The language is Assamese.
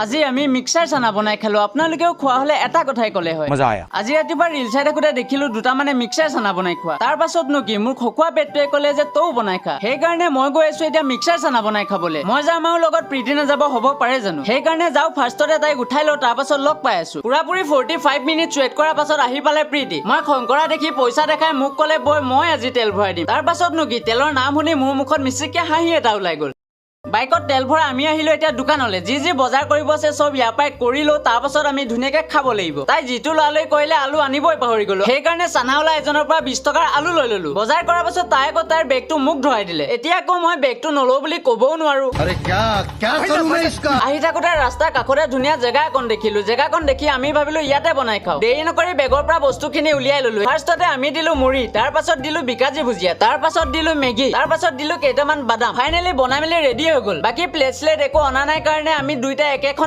আজি আমি মিক্সাৰ চানা বনাই খালো। আপোনালোকেও খোৱা হলে এটা কথাই ক'লে হয়। मजा आया। আজি ৰাতিপুৱা ৰিল চাই থাকোঁতে দেখিলো দুটামানে মিক্সাৰ চানা বনাই খোৱা। তাৰ পাছতনো কি, মোৰ খকুৱা পেটটোৱে ক'লে যে তও বনাই খা। সেইকাৰণে মই গৈ আছো এতিয়া মিক্সাৰ চানা বনাই খাবলৈ। মই যাম আৰু লগত প্ৰীতি নাযাব, হ'ব পাৰে জানো? সেইকাৰণে যাওঁ, ফাৰ্ষ্টতে তাইক উঠাই লওঁ, তাৰ পাছত লগ পাই আছো। পুৰাপুৰি 45 মিনিট ৱেইট কৰাৰ পাছত আহি পালে প্ৰীতি। মই খং কৰা দেখি পইচা দেখাই মোক ক'লে, "বৈ, মই আজি তেল ভৰাই দিম।" তাৰ পাছতনো কি, তেলৰ নাম শুনি মোৰ মুখত মিচিককে হাঁহি এটা ওলাই গ'ল। বাইকত তেল ভৰাই আমি আহিলো এতিয়া দোকানলৈ। যি যি বজাৰ কৰিব আছে চব ইয়াৰ পৰাই কৰি লওঁ, তাৰ পাছত আমি ধুনীয়াকে খাব লাগিব। তাই যিটো লৰালৰি কৰিলে, আলু আনিবই পাহৰি গলো। সেইকাৰণে চানাওলা এজনৰ পৰা 20 টকাৰ আলু লৈ ললো। বজাৰ কৰাৰ পাছত তাই আকৌ তাইৰ বেগটো মোক ধৰাই দিলে। এতিয়া আকৌ মই বেগটো নলওঁ বুলি ক'বও নোৱাৰো। अरे, क्या क्या करूं मैं इसका? আহি থাকোতে ৰাস্তাৰ কাষতে ধুনীয়া জেগা একণ দেখিলো। জেগাকণ দেখি আমি ভাবিলো ইয়াতে বনাই খাওঁ। দেৰি নকৰি বেগৰ পৰা বস্তুখিনি উলিয়াই ললো। ফাৰ্ষ্টতে আমি দিলো মুড়ি, তাৰ পাছত দিলো বিকাজী ভুজিয়া, তাৰ পাছত দিলো মেগী, তাৰ পাছত দিলো কেইটামান বাদাম। ফাইনেলি বনাই মেলি ৰেডি হৈ গ'ল। বাকী প্লেট শ্লেট একো অনা নাই কাৰণে আমি দুইটাই একেখন